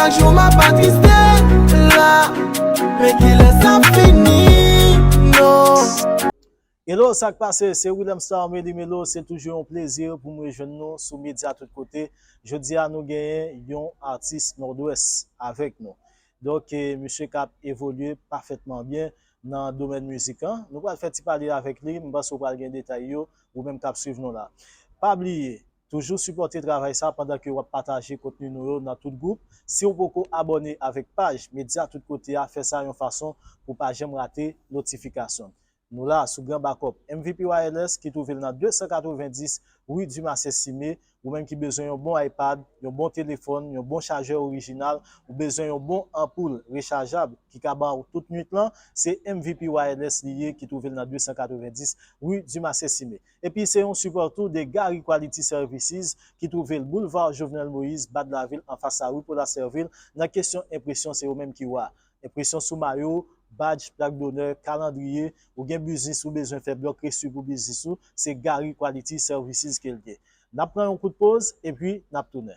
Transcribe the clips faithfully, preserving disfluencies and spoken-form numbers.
Chak jou m ap atiste la, men kilè sa fini, non. Hello, sa k pase? Se Willem Star Meli Melo. Se toujou yon plezi pou m rejwenn nou sou medya tout kote. Jodi a, nou genyen yon atis Nòdwès avèk nou. Donk, eh, misye k ap evolye pafètman byen nan domèn mizik lan. Nou pral fè ti pale avèk li. M panse w pral gen detay yo, ou menm k ap swiv nou la. Pa bliye, toujou sipòte travay sa pandan ke w ap pataje kontni nou yo nan tout gwoup. Si w poko abòne avèk paj Medya Tout Kote a, fè sa yon fason pou w pa janm rate notifikasyon. Nou la sou Gran Bakòp. M V P Wireless ki twouve l nan de san katrevenndis Rue Dumas Estimé. Ou menm ki bezwen yon bon iPad, yon bon telefòn, yon bon chajè orijinal, ou bezwen yon bon anpoul rechajab ki ka ba w tout nwit lan, se M V P Wireless li ye ki twouve l nan de san katrevenndis Rue Dumas Estimé. Epi se yon sipò tou de Gary Quality Services ki twouve l Boulevard Jovenel Moïse, Bad Lavil, anfas a Rue Paul Serville. Nan kesyon enpresyon, se yo menm ki wa. Enpresyon sou mayo, badj, plak donè, kalandriye, ou gen biznis ou bezwen fè blòk resi pou biznis ou, se Gary Quality Services ke l ye. N ap pran yon kout poz, epi n ap tounen.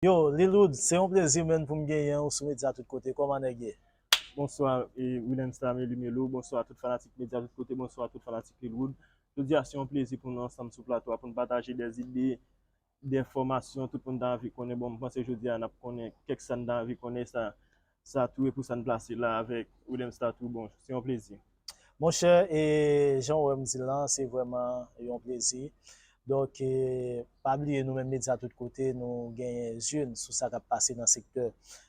Yo, Lil Wood, se yon plezi menn pou m genyen w sou Medya Tout Kote. Kòman nèg ye? Bonswa, e, Willem Star Meli Melo. Bonswa tout fanatik Medya Tout Kote. Bonswa tout fanatik Lil Wood. Jodi a, se yon plezi pou nou ansanm sou plato a, pou n pataje de zide, de enfòmasyon tout moun ta anvi konnen. Bon, m panse jodi a, n ap konnen kèk sa n ta anvi konnen, sa, sa tou e pou sa n plase la avèk Willem Star tou. Bon, se yon plezi. Monchè, e, jan w wè m di l lan, se vrèman yon plezi. Donk, e, pa bliye nou menm Medya Tout Kote, nou genyen zye n sou sa k ap pase nan sektè,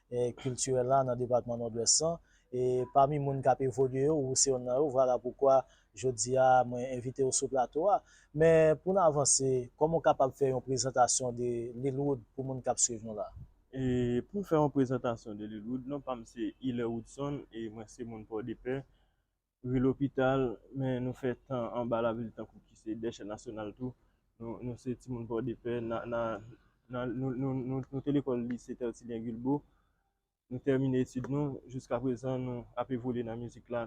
e, kiltirèl la nan depatman Nòdwès lan. E pami moun k ap evolye yo, ou se yonn nan yo, vwala poukwa jodi a mwen envite w sou plato a. Men pou n avanse, kòman w kapab fè yon prezantasyon de Lil Wood pou moun k ap swiv nou la? E pou m fè yon prezantasyon de Lil Wood, non pa m se Hilaire Woodson e mwen se moun Pòdepè. Ri Lopital, men nou fè tan anba lavil tankou ki se Dèchè Nasyonal tou. Nou, nou se timoun Pòdepè, na, na, na, nou, nou, nou, nou te lekòl lise Tertilyen Guilbaud. Nou tèmine etid nou, jiska prezan nou ap evolye nan mizik la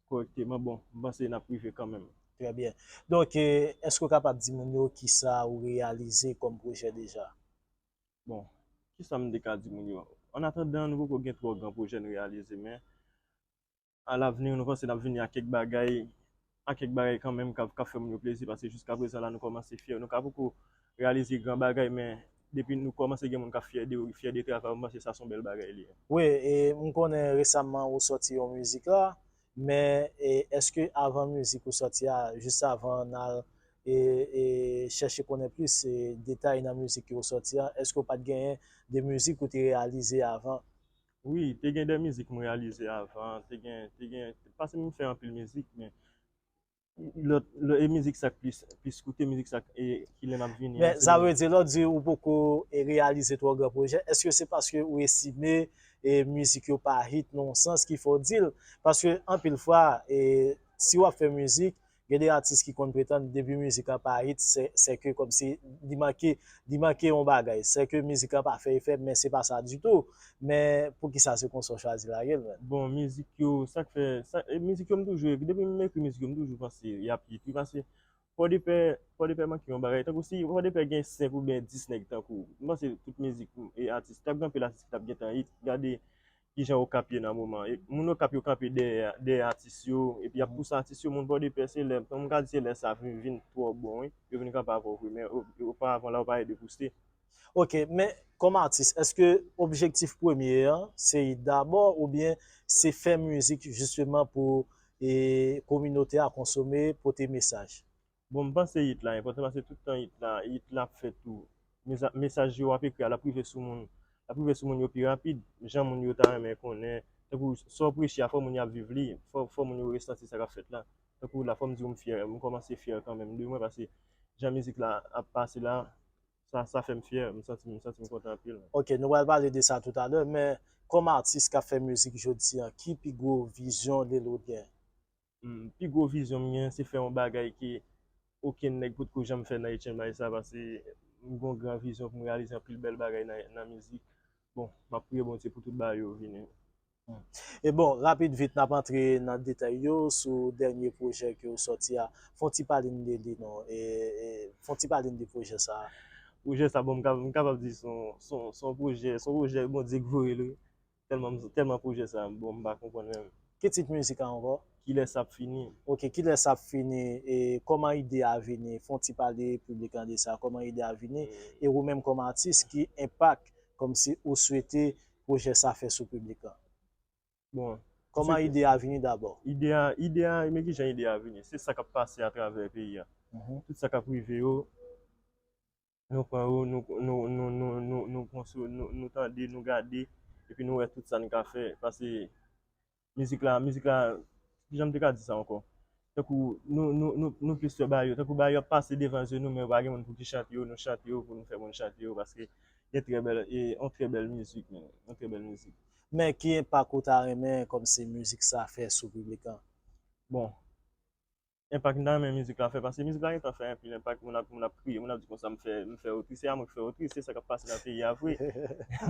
kòrèkteman. Bon, m panse n ap rive kanmenm. Trè byen. Donk, e, èske w kapab di moun yo kisa ou reyalize kòm pwojè deja? Bon, kisa m te ka di moun yo? Annatandan, nou poko gen twò gran pwojè n reyalize, men alavni, nou panse n ap vini ak kèk bagay, ak kèk bagay kanmenm k ap, k ap fè moun yo plezi, paske jiska prezan la, nou kòmanse fyè. Nou ka poko reyalize gran bagay, men depi nou kòmanse gen moun k ap fyè de ou, fyè de travay ou, m panse sa se yon bèl bagay li ye. Wi, e m konnen resaman ou sòti yon mizik la, men e, èske avan mizik ou sòti a, jis avan n al e, e chèche konnen plis e, detay nan mizik ke ou sòti a, èske ou pa t genyen de mizik ou te reyalize avan? Wi, te gen de mizik m reyalize avan, te gen, te gen, paske m fè anpil mizik, men lòt, lòt, e mizik sa k plis, plis koute, mizik sa k, e, ki lè m ap vini an, Men sa vle di, lè w di ou poko e, reyalize twò gran pwojè, èske se paske ou estime e, mizik yo pa hit nan yon sans ki fè w di l? Paske anpil fwa, e, si w ap fè mizik, gen de atis ki konn pretann depi mizik la pa hit, se, se ke kòmsi li manke, li manke yon bagay. Se ke mizik la pa fè efè, men se pa sa ditou. Men poukisa se konsa w chwazi lage l menm? Bon, mizik yo, sa k fè, sa, e, mizik yo m toujou, depi m ekri mizik yo, m toujou panse y ap hit, wi, paske Pòdepè, Pòdepè manke yon bagay. Tankou si Pòdepè gen senk oubyen dis nèg tankou w, m panse tout mizik e atis, t ap gen anpil atis ki t ap gentan hit. Gade kijan Okap ye nan moman. E, moun Okap yo kanpe dèyè, dèyè atis yo, epi y ap pouse atis yo, moun Pòdepè, se lè, m ka di se lè sa vin, vin twò bon, wi. Yo vin kanpe avè w vre, men o-, oparavan la, yo pa ede pouse. Ok, men kòm atis, èske objektif premye an, se hit dabò, oubyen se fè mizik jisteman pou e, kominote a konsome, pote mesaj? Bon, m panse hit la enpòtan paske tout tan hit la, hit la ap fèt tou. Mesa-, mesaj yo w ap ekri a, l ap rive sou moun, l ap rive sou moun yo pi rapid, jan moun yo ta renmen konnen. Tankou sa w preche a, fò moun yo ap viv li, fò, fò moun yo resanti sa k ap fèt la. Tankou la, fò m di w m fyè, m kòmanse fyè kanmenm de mwen paske jan mizik la ap pase la, sa, sa fè m fyè, m santi, m santi m kontan anpil. Ok, nou pral pale de sa toutalè, men kòm atis k ap fè mizik jodi a, ki pi gwo vizyon Lil Wood gen? Hmm, pi gwo vizyon m gen, se fè yon bagay ke okenn nèg potko janm fè nan H M I sa, paske m gen yon gran vizyon pou m reyalize anpil bèl bagay nan, nan mizik. Bon, m ap priye Bondye pou tout bagay yo vini. E bon, rapid vit, n ap antre nan detay yo sou dènye pwojè ke w sòti a. Fè w ti pale n de li non. E, e, fè w ti pale n de pwojè sa a. Pwojè sa, bon, m ka, m kapab di se yon, se yon, se yon pwojè, se yon pwojè Bondye k voye l, wi. Tèlman, tèlman pwojè sa, bon, m pa konprann menm. Ki tit mizik la ankò? Kilè sa ap fini? Ok, kilè sa ap fini? E kòman ide a vini? Fè w ti pale piblik la de sa. Kòman ide a vini? E ou menm kòm atis, ki enpak kòmsi ou swete pwojè sa fè sou piblik la? Bon, kòman ide a vini dabò? Ide a, ide a, men kijan ide a vini? Se sa k ap pase atravè peyi a. Tout sa k ap rive yo, nou pran yo, nou, nou, nou, nou, nou, nou, nou pran sou, nou, nou tande, nou gade, epi nou wè tout sa n ka fè. Paske mizik la, mizik la, kijan m te ka di sa ankò? Tankou nou, nou, nou, nou plis fè ba yo, tankou ba yo ap pase devan zye nou, men yo pa gen moun pou ki chante yo, nou chante yo, pou nou fè moun chante yo, paske gen trè bèl, e, yon trè bèl mizik, men, yon trè bèl mizik. Men ki enpak ou ta renmen kòmsi mizik sa fè sou piblik la? Bon, enpak m ta renmen mizik la fè, paske mizik la gentan fè anpil enpak, moun ap, moun ap kriye, moun ap di konsa m fè, m fè yo tris, se a mwen ki fè yo tris, se sa k ap pase nan peyi a vre.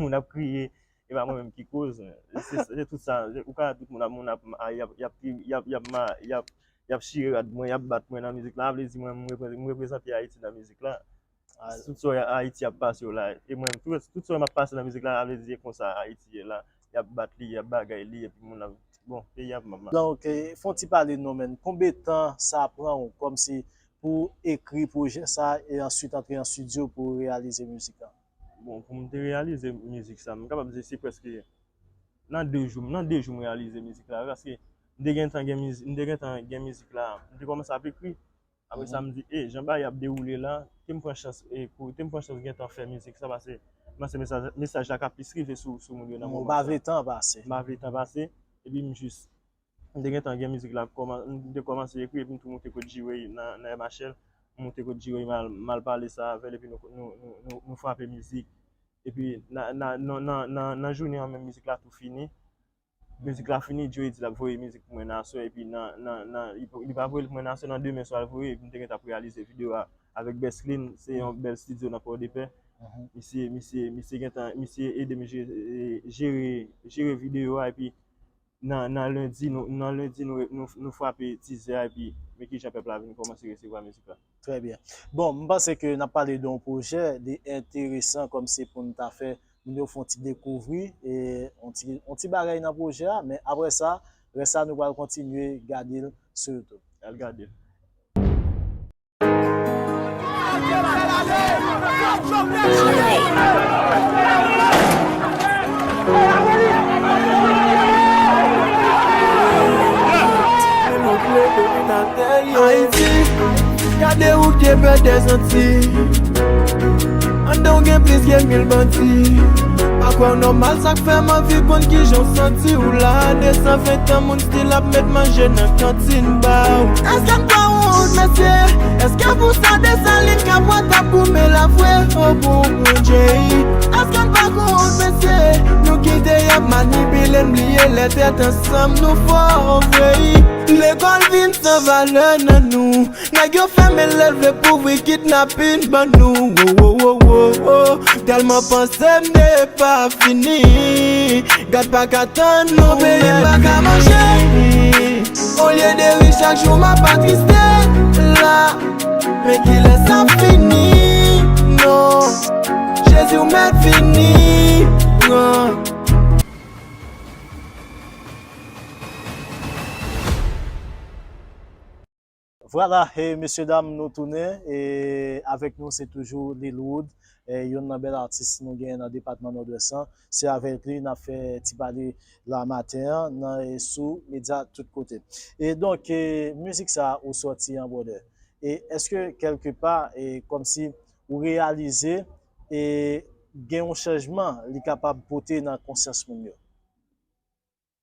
Moun ap kriye, e pa mwen menm ki koz. Se, se tout sa, ou ka tout moun ap, moun ap, a, y ap, y ap, y ap, y ap, ma- y ap, y ap chire rad mwen, y ap bat mwen nan mizik la, vle di mwen, m reprezante Ayiti nan mizik la. Tout sa Ayiti ap pase yo la, e mwen, tout, tout sa m ap pase nan mizik la, vle di e konsa Ayiti ye la, y ap bat li, y ap bagay li, epi moun ap, bon, peyi ap mal. Donk, eh, fè yon ti pale nou, menm, konbyen tan sa pran w, kòmsi pou ekri pwojè sa, e answit antre an estidyo pou reyalize mizik la? Bon, pou m te reyalize mizik sa, m kapab di se prèske nan de jou, nan de jou m reyalize mizik la, paske m te gentan gen mizik, m te gentan gen mizik la, m te kòmanse ap ekri, Apre sa, m di, e, jan bagay ap dewoule la, te m pran chans, e, pou, te m pran chans gentan fè mizik sa, paske m panse mesaj, mesaj la ka plis rive sou, sou moun yo nan moman sa. Ou pa vle tan pase. M pa vle tan pase, epi m jis, m te gentan gen mizik la, kòman, m te kòmanse ekri, epi m tou moute kot G-Way nan, nan M H L, m moute kot G-Way, m al, m al pale sa avè l, epi nou, nou, nou, nou, nou frape mizik. Epi nan, nan, nan, nan, nan, nan jounen an menm, mizik la tou fini. Mizik la fini, Joe di l ap voye mizik pou mwen nan aswè, epi nan, nan, nan, li, li pa voye l pou mwen nan aswè, nan demen swa l voye, epi m te gentan ap reyalize videyo a avèk Best Clean, se yon bèl estidyo nan Pòdepè. Misye, misye, misye gentan, misye ede m je-, e, jere, jere videyo a, epi nan, nan lendi, nou, nan lendi, nou, nou, nou frape tizè a, epi men kijan pèp la vin kòmanse resevwa mizik la. Trè byen. Bon, m panse ke n ap pale de yon pwojè, li enteresan kòmsi pou n ta fè moun yo fè yon ti dekouvri, e, yon ti, yon ti bagay nan pwojè a, men apre sa, rès la nou pral kontinye gade l sou YouTube. Al gade l. Ayiti, gade ou k te pè dèzanti. Anndan w gen plis ke mil bandi. Pa kwè w nòmal, sa k fè m anvi konn kijan w santi w la. De san ven tan moun still ap met manje nan kantin ba w. Èske n pa wont, mesye? Èske pou sa Desalin ka pran tap goumen la vre? O bon Bondye, èske n pa wont, mesye? Nou kite y ap manipile n, bliye lè tèt ansanm nou fò vre. Lekòl vin san valè nan nou. Nèg yo fèmen lè l vle pou ouvri kidnapin ban nou. Wo, wo, wo, wo, wo. Tèlman panse m te pa fini. Gad pa ka tann non, peyi m pa ka manje. Olye de ri chak jou m ap atriste la. Men kilè sa fini? Non. Jezi ou mèt vini pran. Vwala, e mesye dam, nou tounen, e avèk nou se toujou Lil Wood, e youn nan bèl atis nou genyen nan depatman Nòdwès lan. Se avèk li n ap fè ti pale la maten an, nan, e sou medya tout kote. E donk, e mizik sa ou sòti an, brother, e èske kèlke pa, e kòmsi ou reyalize, e gen yon chanjman li kapab pote nan konsyans moun yo?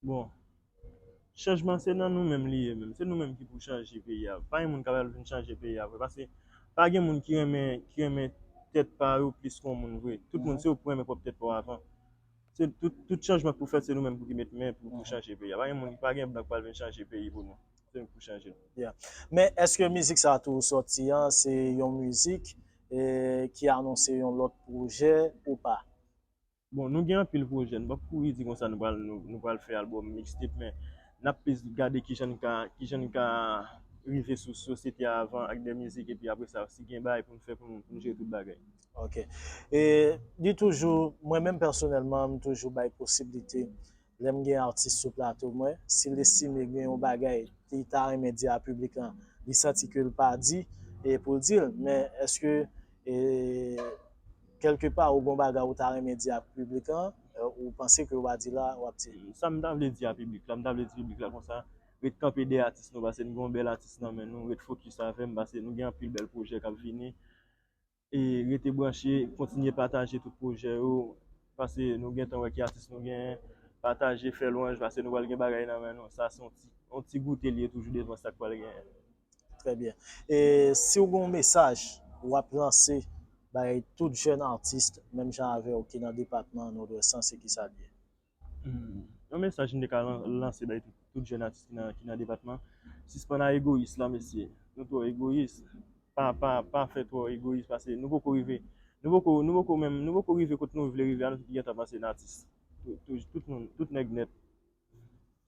Bon, chanjman se nan nou menm li ye menm. Se nou menm ki pou chanje peyi a. Pa gen moun k ap al vin chanje peyi a vre. Paske pa gen moun ki renmen, ki renmen tèt pa yo plis ke yon moun vre. Tout moun se yo pou renmen pwòp tèt pa w avan. Se tout, tout chanjman k pou fèt, se nou menm pou ki met men pou, pou chanje peyi a. Pa gen moun, pa gen blan k pral vin chanje peyi pou nou. Se nou k pou chanje l. Yeah. Men èske mizik sa tou ou sòti an, se yon mizik, e, ki anonse yon lòt pwojè ou pa? Bon, nou gen anpil pwojè. Nou p ap kouri di konsa nou pral, nou, nou pral fè albòm mixtape, men n ap plis gade kijan n ka, kijan n ka rive sou sosyete a avan ak de mizik, epi apre sa, si gen bagay pou n fè pou n, pou n jere tout bagay. Ok. E li toujou, mwen menm pèsonèlman, m toujou bay posiblite, lè m gen atis sou plato mwen, si l estime gen yon bagay li ta renmen di a piblik lan, li santi ke l pa di, e pou l di l, men èske e kèlkepa ou gen yon bagay ou ta renmen di ak piblik lan, ou panse ke ou pa di la, w ap di. Sa m ta vle di a piblik la, m ta vle di piblik la konsa, ret kanpe dèyè atis nou, paske n gen yon bèl atis nan men nou, ret fokis avè m, paske nou gen anpil bèl pwojè k ap vini. E rete branche, kontinye pataje tout pwojè yo, paske nou gentan wè ki atis nou genyen, pataje, fè lwanj, paske nou pral gen bagay nan men nou, sa se yon ti, yon ti goute li ye toujou devan sa k pral genyen. Trè byen. E si w gen yon mesaj w ap lanse bay tout jèn atis, menm jan avè w ki nan depatman Nòdwès lan, se kisa l ye? Yon mesaj m te ka lanse bay tout, tout jèn atis ki nan, ki nan depatman, sispann a egoyis la, mesye. Nou twò egoyis. Pa, pa, pa fè twò egoyis, paske nou poko rive. Nou poko, nou poko menm, nou poko rive kot nou vle rive a, nou tout gentan panse n atis. Tout, tout, tout, tout nèg nèt.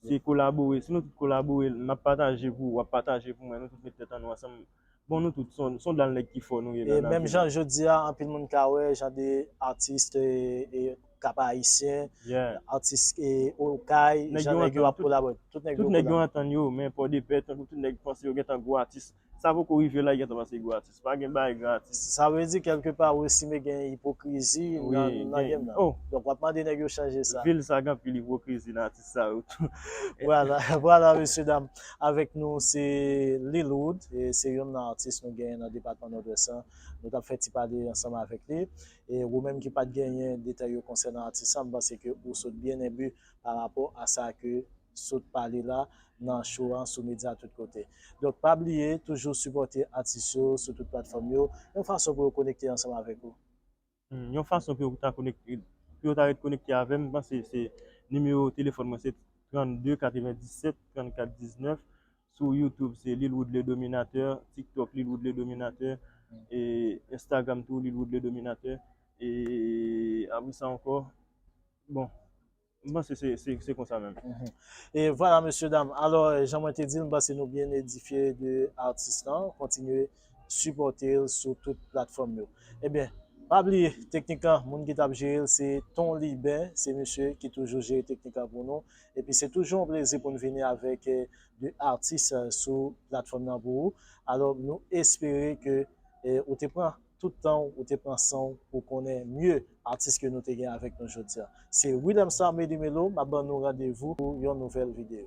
Se kolabore, si nou tout kolabore, m ap pataje pou ou, w ap pataje pou mwen, nou tout met tèt an nou ansanm. Bon, nou tout, se yon, se yon dal nèg ki fò nou ye. E menm jan jodi a, anpil moun ka wè, jan de atis e Kap Ayisyen, atis e Okay, jan nèg yo ap kolabore. Tout nèg yo antann yo, men Pòdepè, tankou tout nèg panse yo gentan gwo atis. Sa poko rive la, yo gentan panse gwo atis. Pa gen bagay gratis. Sa vle di, kèlkepa, ou estime gen ipokrizi nan, nan game nan. Donk, w ap mande nèg yo chanje sa. Vil sa gen anpil ipokrizi nan atis sa yo tou. Vwala, vwala, mesye dam. Avèk nou, se Lil Wood. E se youn nan atis nou genyen nan depatman Nòdwès lan. Nou t ap fè ti pale ansanm avèk li. E ou menm ki pa t genyen detay yo konsènan atis sa, m panse ke ou sot byen enbi pa rapò a sa ke sot pale la nan show an sou medya tout kote. Donk, pa bliye, toujou sipòte atis yo sou tout platfòm yo, yon fason pou yo konekte ansanm avèk ou. Hmm, yon fason pou yo ta konekte, pou yo ta ret konekte avè m, m panse se nimewo telefòn mwen se trannde katrevendisèt trannkat diznèf. Sou YouTube, se Lil Wood Le Dominateur, TikTok, Lil Wood Le Dominateur, e Instagram tou, Lil Wood Le Dominateur. E apre sa ankò, bon, m panse se, se, se konsa menm. E vwala, mesye dam. Alò, jan mwen te di l, m panse nou byen edifye de atis lan. Kontinye sipòte l sou tout platfòm yo. Ebyen, pa bliye, teknik lan, moun ki t ap jere l, se Ton Liben, se misye ki toujou jere teknik lan pou nou. Epi se toujou yon plezi pou n vini avèk, eh, de atis, eh, sou platfòm nan pou ou. Alò, nou espere ke, eh, ou te pran tout tan w, ou te pran san w pou konnen mye atis ke nou te gen avèk nou jodi a. Se Willemstar Medi Melo, m ap ban nou randevou pou yon nouvèl videyo.